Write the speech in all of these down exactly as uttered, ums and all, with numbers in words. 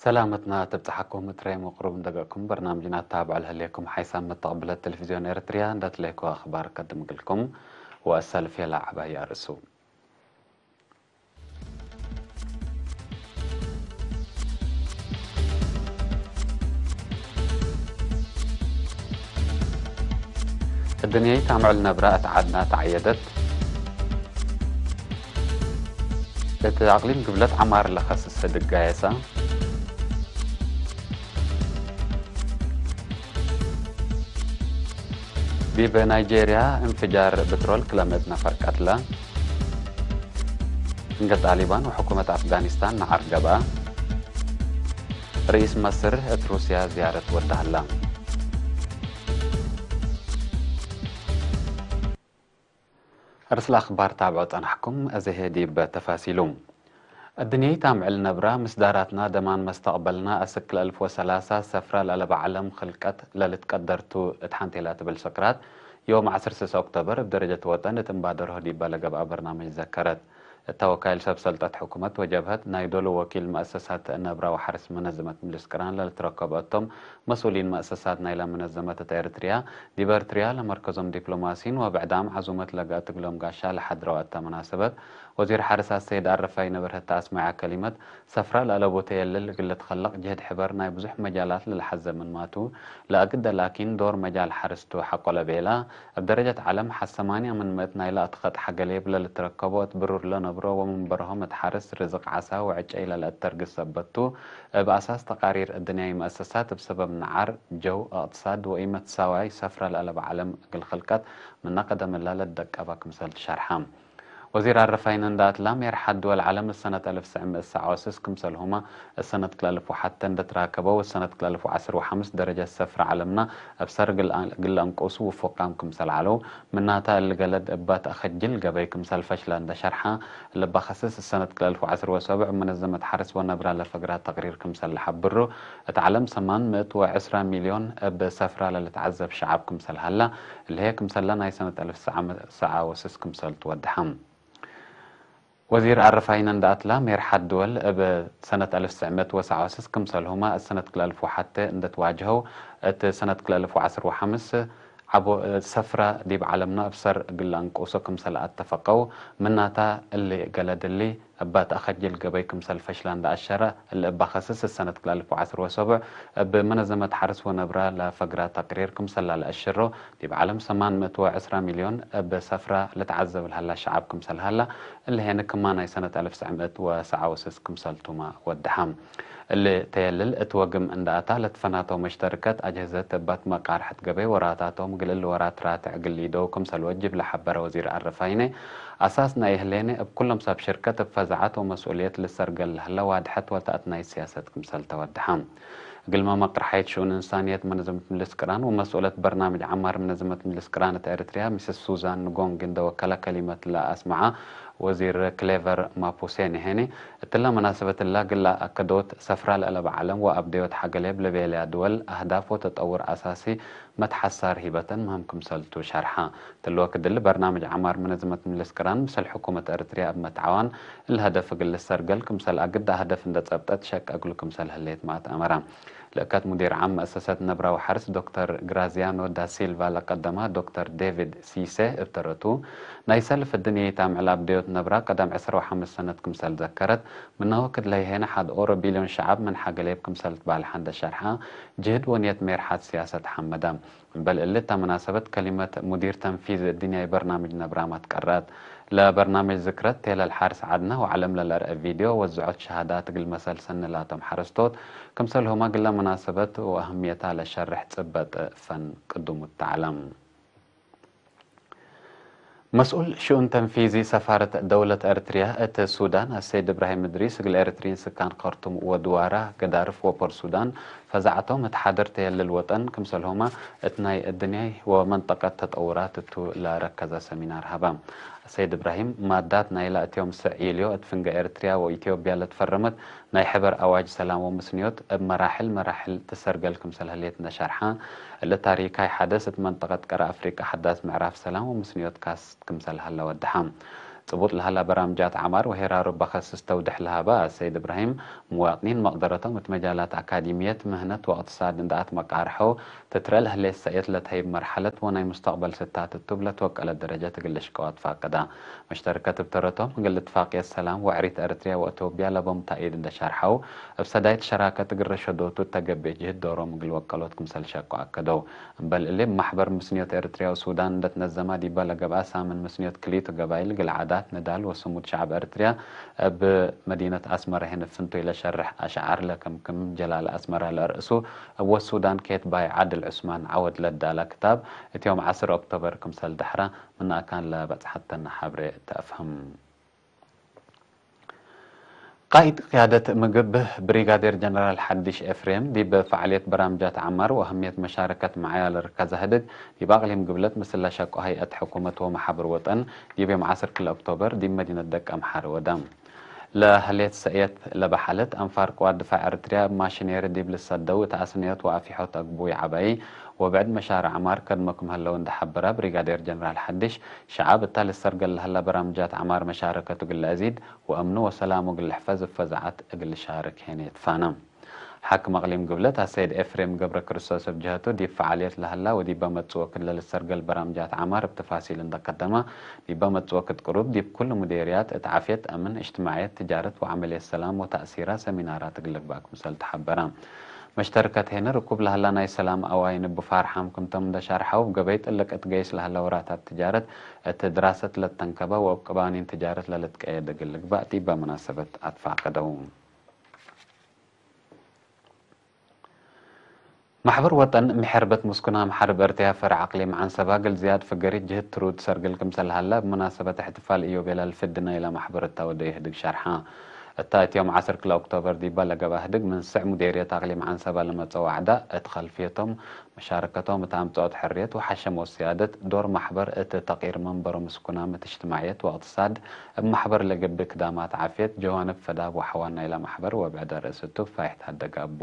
ሰላመትና ትብጽሐኩም እትረይም ወቅሩብ እንደገእኩም በርናምጅና ትታብዑ ለህሌኩም ሓይሳም መተቅብለት ቴሌቪዝዮን ኤረትርያ እንደ ትለይኮ አኽባር ከድም እግልኩም ወአሰልፍ የለ ዐባይ አርእሱ። እድንየይ ታምዕል ነብራ እት ዐድና ተዐየደት። እት አቅሊም ግብለት ዐማር ለከስሰ ድጋየሳ። ዲብ ናይጄርያ እንፍጃር ብትሮል ክለ ምእት ነፈር ቀትለ። እንገ ጣሊባን ወሕኩመት አፍጋኒስታን ነዓር ገብአ። ርኢስ መስር እት ሩስያ ዝያረት ወደ ሀላ። ርእስ ለአኽባር ታብዖ ጸናሕኩም፣ አዜ ህዬ ዲብ ተፋሲሉ። እድንየይ ታምዕል ነብራ፣ ምስዳራትና ደማን መስተቅበልና አስክ ለአልፍ ወሰላሳ ሰፍራ ለአለበ ዐለም ክልቀት ለልትቀደር ቱ እት ሐንቴላ ትብል ሶቅራት፣ ዮም ዐስር ስስ ኦክቶበር እብ ደረጀት ወጠን እት እምባደርሆ ዲበ ለገብአ በርናምጅ ዘከረት። እተ ወካይል ሰብ ሰልጠት ሕኩመት ወጀብሀት ናይ ዶሉ ወኪል መአሰሳት ነብራ ወሐርስ መነዘመት ምልስ ቅራን ለልትረከቡ እቶም መስኡሊን መአሰሳት ናይላ መነዘመት እት ኤረትርያ፣ ዲብ ኤረትርያ ለመርከዞም ዲፕሎማሲን ወብዕዳም ዐዙመት ለገአት እግሎም ጋሻ ለሐድረው እተ መናሰበት፣ ወዚር ሐርስ አሰይድ አረፋይነ በርሀ እተ አስመዐ ከሊመት፣ ሰፍራ ለአለቡ ተየልል እግል ልትከለቅ ጅህድ ሕበር ናይ ብዙሕ መጃላት ለልሐዘ ምንማቱ፣ ለአግደ ላኪን ዶር መጃል ሐርስ ቱ ሐቆ ለቤላ፣ እብ ደረጀት ዐለም ሐ ሰማንያ ምን ምእት ናይለ አትኸጥ ሐገሌብ ለልትረከቦ እት ብሩር ለነብሮ ወምን በርሆም እት ሐርስ ርዝቅ ዐሳ ወዕጨይ ለለአተርግስ ሰበት ቱ፣ እብ አሳስ ተቃሪር እድንያይ መአሰሳት እብ ሰበብ ነዓር፣ ጀው፣ እቅትሳድ ወኢመትሳዋይ ሰፍረ ለአለበ ዐለም እግል ክልቀት ምነ ቀደም እላ ለትደቀባ ክምሰል ትሸርሐ። ወዚር አረፋይነ እንደ አትላ፣ ሜርሐት ድወል ዐለም እሰነት አልፍ ትሰዕ ምእት ሰዓ ወስስ ክምሰልሁመ፣ እሰነት ክልአልፍ ወሐተ እንደ ትራከበው፣ እሰነት ክልአልፍ ወዐስር ወሐምስ ደረጀት ሰፍረ ዐለምና እብ ሰር እግል አንቁሱ ውፉቃም ክምሰል ዐለው፣ ምናተ እሊ ገለድ እባ ተአከጅል ገበይ ክምሰል ፈሽለ እንደ ሸርሐ፣ እሊ እባ ከስስ እሰነት ክልአልፍ ወዐስር ወሰብዕ እብ መነዘመት ሐርስ ወነብራ ለፈግራ ተቅሪር ክምሰል ለሐብሩ፣ እት ዐለም ሰማን ምእት ወዕስራ ሚልዮን እብ ሰፍራ ለልትዐዘብ ሸዐብ ክምሰል ሀላ፣ እሊ ህዬ ክምሰለ ናይ ሰነት አልፍ ትሰዕ ምእት ሰዓ ወስስ ክምሰል ትወደሐ። ወዚር አረፋይነ እንደ አትላ፣ ሜርሐት ድወል እብ ሰነት አልፍ ትሰዕ ምእት ወሰዓ ወስስ ክምሰልሁመ፣ እት ሰነት ክልአልፍ ወሐተ እንደ ትዋጅሀው፣ እት ሰነት ክልአልፍ ወዐስር ወሐምስ ዐቦ ሰፍረ ዲብ ዐለምና እብ ሰር እግል ለአንቁሶ ክምሰል አተፈቀው፣ ምናተ እሊ ገለድ እሊ እባ ተአከጅል ገበይ ክምሰል ፈሽለ እንደ አሸረ፣ እሊ እባ ከስስ እሰነት ክልአልፍ ወዐስር ወሰብዕ እብ መነዘመት ሐርስ ወነብራ ለፈግራ ተቅሪር ክምሰል ለአሽሮ፣ ዲብ ዐለም ሰማን ምእት ወዕስራ ሚልዮን እብ ሰፍራ ልትዐዘብ ለሀላ ሸዐብ ክምሰል ሀላ፣ እሊ ሄነ ክማ ናይ ሰነት አልፍ ትሰዕ ምእት ወሰዓ ወስስ ክምሰልቱመ ወደሐ። እሊ ተየልል እት ወግም እንደ አታ ለትፈናተው መሽተርከት አጅህዘት እባት መቃርሐት ገበይ ወራታቶም እግል እሊ ወራት ራትዕ እግል ሊደው ክምሰል ወጅብ ለሐበረ ወዚር አረፋይነ፣ አሳስ ናይ እህሌነ እብ ኩሎም ሰብ ሽርከት እብ ፈዛዐት ወመስኡልየት ልሰርገል ለህለ ዋድሐት ወተአትናይት ሲያሰት ክምሰል ተወደሐ። እግልመ መቅርሓይት ሽኡን እንሳንየት መነዘመት ምልስ ቅራን ወመስኡለት በርናምጅ ዐማር መነዘመት ምልስ ቅራን እት ኤረትርያ ሚስስ ሱዛን ንጎንግ እንደ ወከለ ከሊመት ለአስመዐ ወዚር ክሌቨር ማፑሴኒ ሄኒ፣ እትለ መናሰበት እላ እግል ለአከዶት ሰፍራ ለአለበ ዐለም ወአብደዮት ሐገሌብ ለቤለያ ድወል አህዳፍ ወተጠውር አሳሲ መትሐሳር ሂበተን ምህም ክምሰልቱ ሸርሐ። እትለ ወክድ እሊ በርናምጅ ዐማር መነዘመት ምልስ ቅራን ምስል ሕኩመት ኤረትርያ እብ መትዓዋን እሊ ሀደፍ እግል ልሰርገል ክምሰል አግደ ሀደፍ እንደ ጸብጠት ሸቅ እግሉ ክምሰል ህሌት መአት አመረ። ለእከት ሙዲር ዓም መአሰሰት ነብራ ወሐርስ ዶክተር ግራዚያኖ ዳሲልቫ ለቀደማ ዶክተር ዴቪድ ሲሴ እብ ተረቱ፣ ናይ ሰልፍ እድንየይ ታምዕል አብደዮት ነብራ ቀዳም ዕስራ ወሐምስ ሰነት ክምሰል ዘከረት፣ ምነ ወክድ ለይሄነ ሐድ ኦሮ ቢልዮን ሸዐብ ምን ሐገሌብ ክምሰል ትባልሐ እንደ ሸርሐ፣ ጅህድ ወንየት ሜርሐት ሲያሰት ሐመዳ። እምበል እሊ እተ መናሰበት ከሊመት ሙዲር ተንፊዝ እድንያይ በርናምጅ ነብራም አትቀረአት። ለበርናምጅ ዝክረት ቴለል ሐርስ ዐድነ ወዐለም ለለርአ ቪድዮ ወዝዖት ሸሃዳት እግል መሰል ሰኒ ላቶም ሐረስቶት፣ ክምሰልሁመ እግለ መናሰበት ወአህምየታ ለሸርሕ ጽበጥ ፈን ቅዱሙ ተዐለም። መስኡል ሽኡን ተንፊዚ ሰፋረት ደውለት ኤረትርያ እት ሱዳን አሰይድ እብራሂም እድሪስ እግል ኤረትርይን ስካን ከርቱም ወድዋራ ገዳርፍ ወፖርት ሱዳን ፈዛዐቶም እት ሓድር ተየልል ወጠን ክምሰልሁመ እት ናይ እድንያይ ወመንጠቀት ተጠውራት እቱ ለረከዘ ሰሚናር ሀበ። ሰይድ እብራሂም ማዳት ናይላ እት ዮም ስዕ ኢልዮ እት ፍንገ ኤረትርያ ወኢትዮጵያ ለትፈረመት ናይ ሕበር አዋጅ ሰላም ወምስንዮት እብ መራሕል መራሕል ትሰርገል ክምሰል ህሌት እንደ ሸርሐ፣ እሊ ታሪካይ ሐደስ እት መንጠቀት ቀረ አፍሪቀ ሐዳስ ምዕራፍ ሰላም ወምስንዮት ካስት ክምሰል ሀለ ወደሐ። ጽቡጥ ለሀላ በራምጃት ዐማር ወሄራሩ በከስስ ተውድሕ ለሀበ አሰይድ እብራሂም፣ ምዋጥኒን መቅደረቶም እት መጃላት አካዲምየት፣ ምህነት ወእቅትሳድ እንዴ አትመቃርሐው፣ ትትረል ህሌት ሰእየት ለትሀይብ መርሐለት ወናይ ሙስተቅበል ስታት እቱ እብ ለትወቀለት ደረጀት እግል ልሽቀው አትፋቀዳ። መሽተርከት እብ ተረቶም፣ እግል እትፋቅየት ሰላም ወዕሪት ኤረትርያ ወአቶብያ ለቦም ተእይድ እንዴ ሸርሐው፣ እብ ሰዳይት ሸራከት እግል ረሸዶቱ እተ ገብእ ጅህድ ዶሮም እግል ወቀሎት ክምሰል ሸቀው አከደው። እምበል እሊ፣ እብ መሕበር ምስንዮት ኤረትርያ ወሱዳን እንዴ ትነዘማ ዲበ ለገብአ ሳምን ምስንዮት ክልኢቱ ገባይል እግል ዓዳት፣ ንዳል ወስሙድ ሸዐብ ኤረትርያ እብ መዲነት አስመረ ህን ፍንቱይ ለሸርሕ አሽዓር ለክምክም ጀላል አስመረ ለአርእሱ፣ እብ ወሱዳን ኬትባይ ዓድል ዑስማን ዐወድ ለዳላ ክታብ እት ዮም ዐስር ኦክቶበር ክምሰል ደሐራ ምን አካን ለበጽሐተነ ሐብሬ ተአፍህም። ቃይድ ቅያደት ምግብ ብሪጋዴር ጀነራል ሐዲሽ ኤፍሬም፣ ዲብ ፈዓልየት በራምጃት ዐማር ወአህምየት መሻረከት መዓያ ለርከዘ ህድግ፣ ዲብ አቅሊም ግብለት ምስል ለሸቁ ሀይአት ሕኩመት ወመሓብር ወጠን፣ ዲብ ዮም ዐስር ክለ ኦክቶበር ዲብ መዲነት ደቀምሐር ወደ። ለህሌት ሰእየት ለበሐለት፣ አንፋር ቅዋት ድፋዕ ኤረትርያ እብ ማሽኔሪ ዲብ ልሰደው እት አስንዮት ወአፊሖት አግቡይ ዐባዪ ወብዕድ መሻርዕ ዐማር ከድመ ክም ህለው እንዴ ሐበረ ብሪጋዴር ጀነራል ሐዲሽ፣ ሸዐብ እተ ልሰርገል ለሀላ በራምጃት ዐማር መሻረከቱ እግል ለአዚድ፣ ወአምኑ ወሰላሙ እግል ልሕፈዝ እብ ፈዛዐት እግል ልሻርክ ሄኔ ትፋነ። ሓክም አቅሊም ግብለት አሰይድ ኤፍሬም ገብረክርስቶስ እብ ጀሀቱ፣ ዲብ ፈዓልየት ለሀላ ወዲበ መጽእ ወክድ ለልሰርገል በራምጃት ዐማር እብ ተፋሲል እንዴ ከደመ፣ ዲበ መጽእ ወክድ ቅሩብ ዲብ ኩሉ ሙዴርያት እት ዓፍየት፣ አምን፣ እጅትማዕየት፣ ትጃረት ወዐመልየት ሰላም ወተእሲራ ሰሚናራት እግል ልግባእ ክምሰል ተሐበረ። መሽተርከት ሄነ ርኩብ ለሀላ ናይ ሰላም አዋይን እብ ፋርሓም ክምቶም እንዴ ሸርሐው፣ እብ ገበይ ጥልቅ እት ገይስ ለሀላ ወራታት ትጃረት እት ድራሰት ለተንከበ ወእብ ቅባኒን ትጃረት ለልትቀየድ እግል ልግባእ ዲበ መናሰበት አትፋቀደው። መሕበር ወጠን ምሕርበት ምስኩን አምሓር እብ ኤረትርያ ፈርዕ አቅሊም ዐንሰባ እግል ዝያድ ፍገሪት ጅህት ትሩድ ሰርግል ክምሰል ሀለ፣ እብ መናሰበት እሕትፋል ኢዮቤል አልፍድ ናይለ መሕበር እተ ወደዩ ህድግ ሸርሐ። እተ እት ዮም ዐስር ክለ ኦክቶበር ዲበ ለገብአ ህድግ፣ ምን ስዕ ሙዴርየት አቅሊም ዐንሰባ ለመጽአው አዕዳእ፣ እት ከልፍየቶም መሻረከቶም እት አምጽኦት ሕርየት ወሐሸም ወስያደት፣ ዶር መሕበር እት ተቅይር መንበሮ ምስኩናም እት እጅትማዕየት ወእቅትሳድ፣ እብ መሕበር ለገብእ ክዳማት ዓፍየት፣ ጀዋንብ ፈዳብ ወሐዋን ናይለ መሕበር ወብዕድ አርእስ እቱ ፋይሕ ተሀደገ እቡ።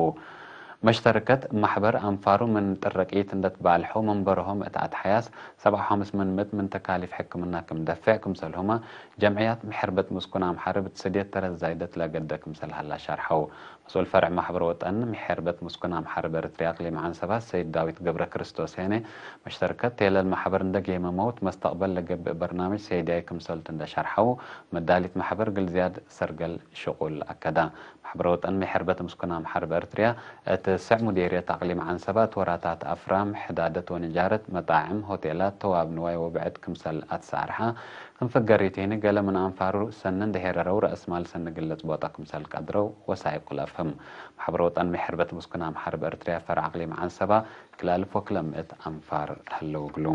መሽተርከት መሕበር አንፋሩ ምን ጥረቂት እንዴ ትባልሐው መንበርሆም እት አትሐያስ ሰብዓ ወሐምስ ምን ምእት ምን ተካሊፍ ሕክምና ክም ደፍዕ ክምሰልሁመ፣ ጀምዕያት ምሕርበት ምስኩን አምሓር እብ ትስድየት ተረት ዛይደት ለገደ ክምሰል ሀላ ሸርሐው። መስኡል ፈርዕ መሕበር ወጠን ምሕርበት ምስኩን አምሓር እብ ኤረትርያ አቅሊም ዐንሰባ ሰይድ ዳዊት ገብረክርስቶስ ሄኔ፣ መሽተርከት ቴለል መሕበር እንዴ ጌመመው እት መስተቅበል ለገብእ በርናምጅ ሰይዳይ ክምሰልቱ እንዴ ሸርሐው፣ መዳሊት መሕበር እግል ዝያድ ሰርገል ሽቁል አከዳ። መሕበር ወጠን ምሕርበት ምስኩን አምሓር እብ ኤረትርያ እት ስዕ ሙዴርየት አቅሊም ዐንሰባ እት ወራታት አፍራም፣ ሕዳደት ወንጃረት፣ መጣዕም፣ ሆቴላት፣ ተዋብ ንዋይ ወብዕድ ክምሰል አትሰአርሐ፣ ክም ፍገሪት ህኒ፣ ገሌ ምን አንፋሩ ሰኒ እንዴ ሄረረው ረአስ ማል ሰኒ እግል ለጽቦጠ ክምሰል ቀድረው ወሳይቁ ለአፍህም። መሕበር ወጠን ምሕርበት ምስኩን አምሓር እብ ኤረትርያ ፈርዕ አቅሊም ዐንሰባ፣ ክልኤ አልፍ ወክልኤ ምእት አንፋር ህለው እግሉ።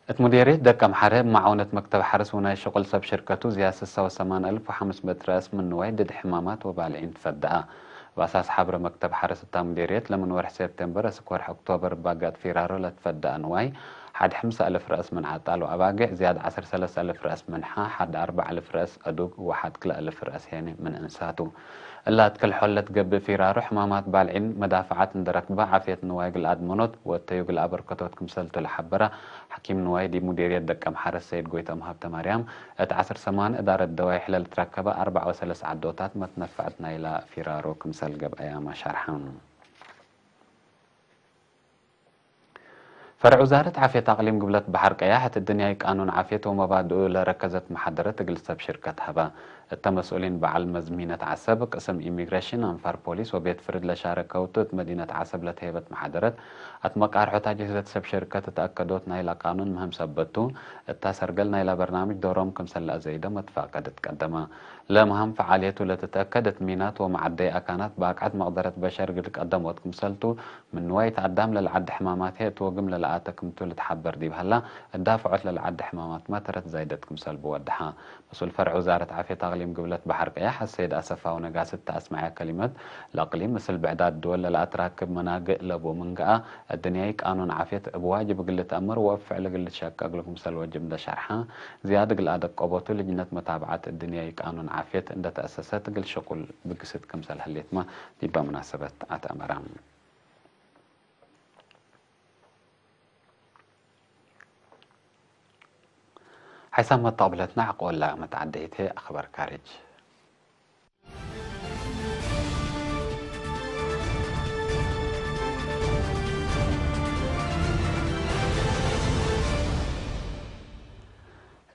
እት ሙዴርየት ደቀምሐረ እብ መዓውነት መክተብ ሐርስ ወናይ ሽቁል ሰብ ሽርከቱ ዝያድ ስሳ ወሰማን አልፍ ወሐምስ ምእት ረአስ ምን ንዋይ ድድ ሕማማት ወባልዒን ትፈደአ። እብ አሳስ ሐብረ መክተብ ሐርስ እታ ሙዴርየት ለምን ወርሕ ሴፕቴምበር እስክ ወርሕ ኦክቶበር እብ ባጋጥ ፊራሮ ለትፈደአ ንዋይ፣ ሐድ ሐምሰ አልፍ ረአስ ምን ዐጣል ወአባጌዕ፣ ዝያድ ዐስር ሰለስ አልፍ ረአስ ምን ሐ፣ ሐድ አርበዕ አልፍ ረአስ አዱግ ወሐድ ክልኤ አልፍ ረአስ ሄኒ ምን እንሳቱ። እላ እት ክል ሖል ለትገብእ ፊራሮ ሕማማት ባልዒን መዳፈዓት እንዴ ረክበ፣ ዓፍየት ንዋይ እግል አድመኖት ወእተዩ እግል አበርከቶት ክምሰልቱ ለሐበረ ሐኪም ንዋይ ዲብ ሙዴርየት ደቀምሐረ ሰይድ ጎይቶም ሀብተማርያም፣ እት ዐስር ሰማን እዳረት ደዋይሕ ለልትረከበ አርበዕ ወሰለስ ዐዶታት መትነፈዕት ናይላ ፊራሮ ክምሰል ገብአያመ ሸርሐ። ፈርዕ ውዛረት ዓፍየት አቅሊም ግብለት በሐር ቀያሕ፣ እት እድንያይ ቃኑን ዓፍየት ወመባድኡ ለረከዘት መሓደረት እግል ሰብ ሽርከት ሀበ። እተ መስኡሊን በዐል መዝሚነት ዐሰብ፣ ቅስም ኢሚግሬሽን፣ አንፋር ፖሊስ ወቤት ፍርድ ለሻረከውቱ እት መዲነት ዐሰብ ለተሄበት መሓደረት፣ አትመቃርሖት አጅህዘት ሰብ ሽርከት እት አከዶት ናይለ ቃኑን ምህም ሰበት ቱ፣ እታ ሰርገል ናይለ በርናምጅ ዶሮም ክምሰል ለአዘይዶ መትፋቀድ ትቀደመ። ለመሃም ፈዓልየቱ ለትትአከድ እት ሚናት ወመዐደይ አካናት ባቅዐት መቅደረት በሸር እግል ቀደሞት ክምሰልቱ፣ ምን ንዋይ ተአዳም ለለዐደ ሕማማት ህይ እት ወግም ለለአተ ክምቱ ልትሐበር ዲብ ሀላ፣ እዳፍዖት ለለዐደ ሕማማትመ ተረት ዛይደት ክምሰል ብወድሐ። መስኡል ፈርዕ ውዛረት ዓፍየት አቅሊም ግብለት በሐር ቀያሕ አሰይድ አሰፋው ነጋሲ እተ አስመዐ ከሊመት፣ ለአቅሊም ምስል ብዕዳት ድወል ለለአትራክብ መናግእ ለቡ ምን ገአ፣ እድንያይ ቃኑን ዓፍየት እብ ዋጅብ እግል ልትአመር ወእብ ፍዕል እግል ልትሸቀ እግሉ ክምሰል ወጅብ እንዴ ሸርሐ፣ ዝያድ እግል አደቀቦቱ ልጅነት መታብዐት እድንያይ ቃኑን ዓፍየት እንዴ ተአሰሰት እግል ሽቁል ብግስት ክምሰል ህሌትመ ዲበ መናሰበት አትአመረ። ሐይሳም መጣብለትና ዐቆላ መትዓደይት ህይ አኽባር ካርጅ።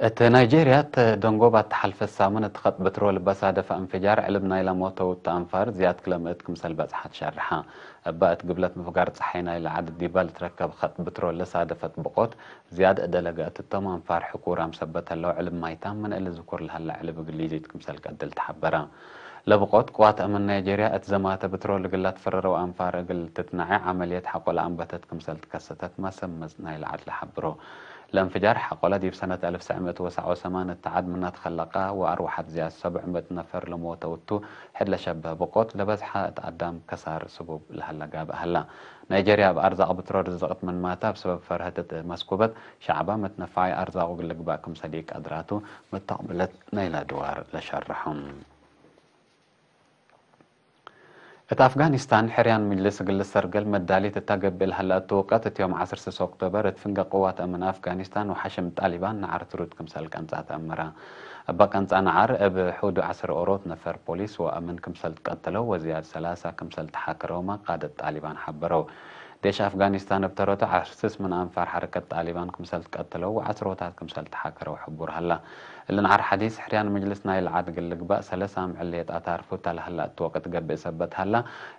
እት ናይጄርያ እት ደንጎባ እት ሐልፈ ሳምን እት ኸጥ ብትሮል እበ ሳደፈ እንፍጃር ዕልብ ናይለ ሞተው እት አንፋር ዝያድ ክለ ምእት ክምሰል በጽሐት ሸርሐ። እበ እት ግብለት ምፍጋር ጸሓይ ናይለ ዐድ ዲበ ልትረከብ ኸጥ ብትሮል ለሳደፈት ብቆት ዝያድ እደለ ገአት እቶም አንፋር ሕኩራም ሰበት ህለው ዕልብ ማይታም ምን እሊ ዝኩር ለሀለ ዕልብ እግል ሊዚት ክምሰል ቀድል ተሐበረ። ለብቆት ቅዋት አምን ናይጄርያ እት ዘማተ ብትሮል እግል ለትፈረረው አንፋር እግል ትትነዐ ዐመልየት ሐቆ ለአንበተት ክምሰል ትከሰተት መሰመጽ ናይለ ዐድ ለሐብሮ። ለእንፍጃር ሐቆለ ዲብ ሰነት አልፍ ወትሰዕ ምእት ወሰብዓ ወሰማንያ እት ዐድ ምነ ትከለቀ ወአርወሐት ዝያድ ሰብዕ ምእት ነፈር ለሞተው እቱ፣ ሕድ ለሸብህ ብቆት ለበዝሐ እት አዳም ከሳር ስቡብ ለሀለ ጋብእ ሀላ። ናይጄርያ እብ አርዛቅ ብትሮል ርዝቅት ምንማተ፣ እብ ሰበብ ፈርሀት እት መስኩበት ሸዕባ መትነፋዒ አርዛቁ እግል ልግባእ ክምሰል ኢቀድራቱ መተቅብለት ናይለ ድዋር ለሸርሐም። እት አፍጋኒስታን፣ ሕርያን ምጅልስ እግል ልሰርገል መዳሊት እተ ገብእ ለሀለ እቱ ወቀት፣ እት ዮም ዐስር ስስ ኦክቶበር፣ እት ፍንገ ቅዋት አምን አፍጋኒስታን ወሐሽም ጣሊባን ነዓር ትሩድ ክምሰል ቀንጻ ተአመረ። እበ ቀንጻ ነዓር፣ እብ ሑዱ ዐስር ኦሮት ነፈር ፖሊስ ወአምን ክምሰል ትቀተለው ወዝያድ ሰላሳ ክምሰል ተሓከረውመ ቃደት ጣሊባን ሐበረው። ዴሽ አፍጋኒስታን እብ ተረቱ ዐስር ስስ ምን አንፋር ሐረከት ጣሊባን ክምሰል ትቀተለው ወዐስሮታት ክምሰል ተሓከረው ሕቡር ሀላ። እሊ ነዓር ሐዲስ ሕርያን ምጅልስ ናይለ ዐድ እግል ልግባእ ሰለስ አምዕል ሌጣት አርፉ እተ ለሀላ እቱ ወቅት ገብእ ሰበት ሀላ፣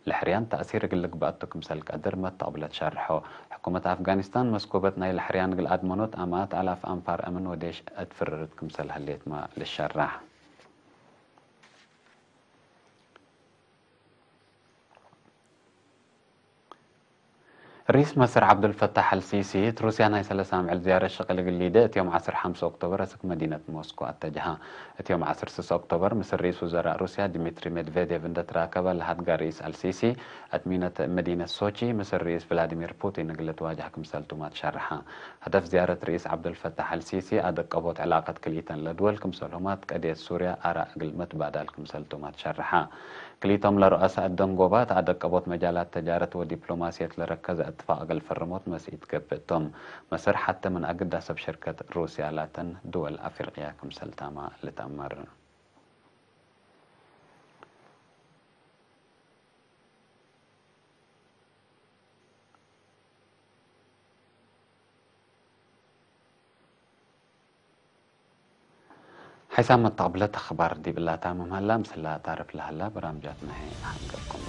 ለሕርያን ተእሲር እግል ልግባእ እቱ ክምሰል ቀድር መተቅብለት ሸርሖ። ሕኩመት አፍጋኒስታን መስኩበት ናይለ ሕርያን እግል አድመኖት አማአት አላፍ አንፋር አምን ወዴሽ እት ፍርርት ክምሰል ህሌትመ ልሸራሕ። ርኢስ መስር ዐብዱልፈታሕ አልሲሲ፣ እት ሩስያ ናይ ሰለስ አምዕል ዝያረት ሽቅል እግል ሊደ፣ እት ዮም ዐስር ሐምስ ኦክቶበር፣ አስክ መዲነት ሞስኮ አተጀሀ። እት ዮም ዐስር ስስ ኦክቶበር፣ ምስል ርኢስ ውዘራእ ሩስያ ዲሚትሪ ሜድቬዴቭ እንደ ትራከበ፣ ለሀድጋ ርኢስ አልሲሲ፣ እት ሚነት መዲነት ሶቺ፣ ምስል ርኢስ ቭላዲሚር ፑቲን እግል ልትዋጀህ ክምሰልቱመ ትሸርሐ። ሀደፍ ዝያረት ርኢስ ዐብዱልፈታሕ አልሲሲ፣ አደቀቦት ዕላቀት ክልኢተን ለድወል ክምሰልሁመ፣ እት ቀድየት ሱርያ አራእ እግል መትባዳል ክምሰልቱመ ትሸርሐ። ክልኢቶም ለሩአሳእ ደንጎባ እት አደቀቦት መጃላት ተጃረት ወዲፕሎማስየት ለረከዘ እትፋቅ እግል ፈርሞት መስኢት ገብእ ቶም። መስር ሐቴ ምን አግዳ ሰብ ሸርከት ሩስያ ላተን ድወል አፍሪቅያ ክምሰልታመ ልትአመር። ሐይሳም መተቅብለት አኽባር ዲብ እላ ታምም ሀላ፣ ምስላ ታርፍ ለሀላ በራምጃት ናይ ሐንገብኩም።